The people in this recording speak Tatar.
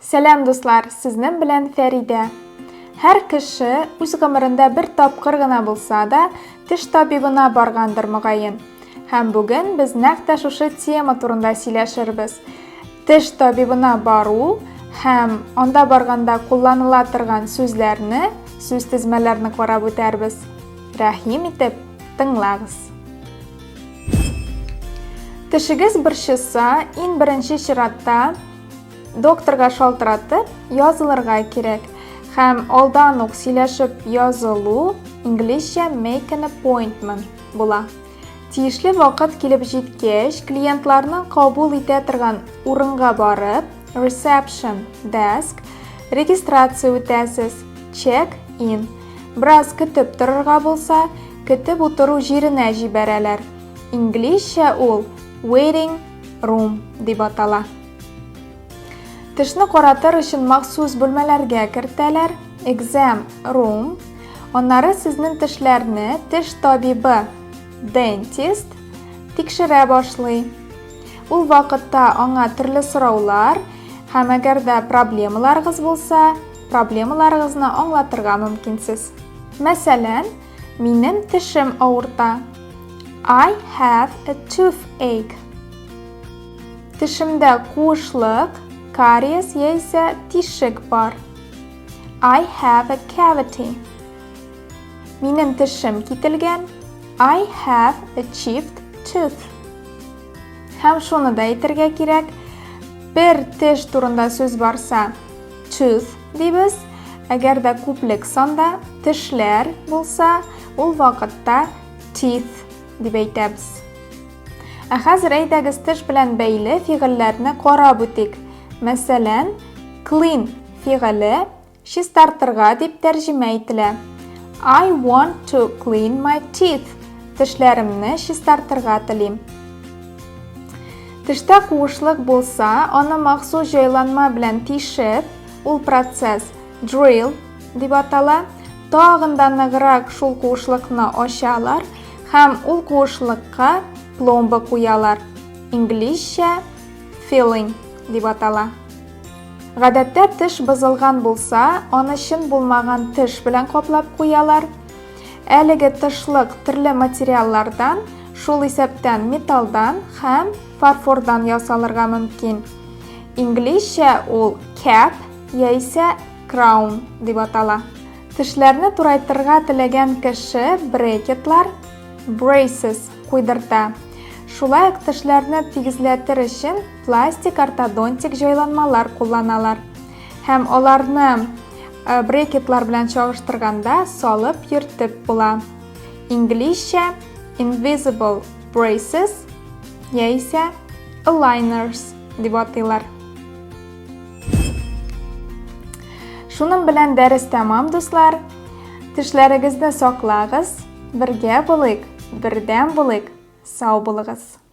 Сәлам, дуслар! Сезнең белән Фәридә. Һәр кеше үз гомерендә бер тапкыр гына булса да теш табибына баргандыр, мөгаен. Һәм бүген без нәкъ тә шушы тема турында сөйләшербез. Теш табибына бару һәм анда барганда кулланыла торган сүзләрне, сүз тезмәләрне карап үтәрбез. Рәхим итеп, тыңлагыз. Тешегез борчыса, иң беренче чиратта Докторга шалтыратып, язылырга кирәк. Һәм алдан ук сөйләшеп язылу инглизчә make an appointment була. Тиешле вакыт килеп җиткәч, клиентларны кабул итә торган урынга барып, reception desk, регистрация үтәсез, check in. Бераз көтеп торырга булса, көтеп утыру җиренә җибәрәләр. Инглизчә ул waiting room дип атала. Тешне каратыр өчен махсус бүлмәләргә кертәләр, exam room. Аннары сезнең тешләрне теш табибы, dentist, тикшерә башлый. Ул вакытта аңа төрле сораулар һәм әгәр дә проблемаларыгыз булса, проблемаларыгызны аңлатырга мөмкинсез. Мәсәлән, минем тешем авырта. I have a toothache. Тешемдә куышлык, кариес яисә тишек бар. I have a cavity. Минем тешем кителгән. I have a chipped tooth. Һәм шуны да әйтергә кирәк, бер теш турында сүз барса, tooth дибез. Әгәр дә күплек санда тешләр булса, ул вакытта teeth дип әйтәбез. Ә хәзер әйдәгез теш белән бәйле фигыльләрне карап үтик. Мәсәлән, clean фигыле чистартырга дип тәрҗемә ителә. I want to clean my teeth. Тешләремне чистартырга телим. Тештә куышлык булса, аны махсус җайланма белән тишеп, ул процесс drill дип атала, тагын да ныграк шул куышлыкны ачалар һәм ул куышлыкка пломба куялар. Инглизчә filling дип атала. Гадәттә теш бозылган булса, аны чын булмаган теш белән каплап куялар. Әлеге тышлык төрле материаллардан, шул исәптән металлдан һәм фарфордан ясалырга мөмкин. Инглизчә ул cap яисә crown дип атала. Тешләрне турайтырга теләгән кеше брекетлар, braces, куйдырта. Шулай ук тешләрне тигезләтер өчен пластик ортодонтик җайланмалар кулланалар. Һәм аларны э, брекетлар белән чагыштырганда салып йөртеп була. Инглизчә invisible braces яисә aligners дип атыйлар. Шуның белән дәрес тәмам, дуслар. Тешләрегезне саклагыз, бергә булыйк, бердәм булыйк, сау булыгыз.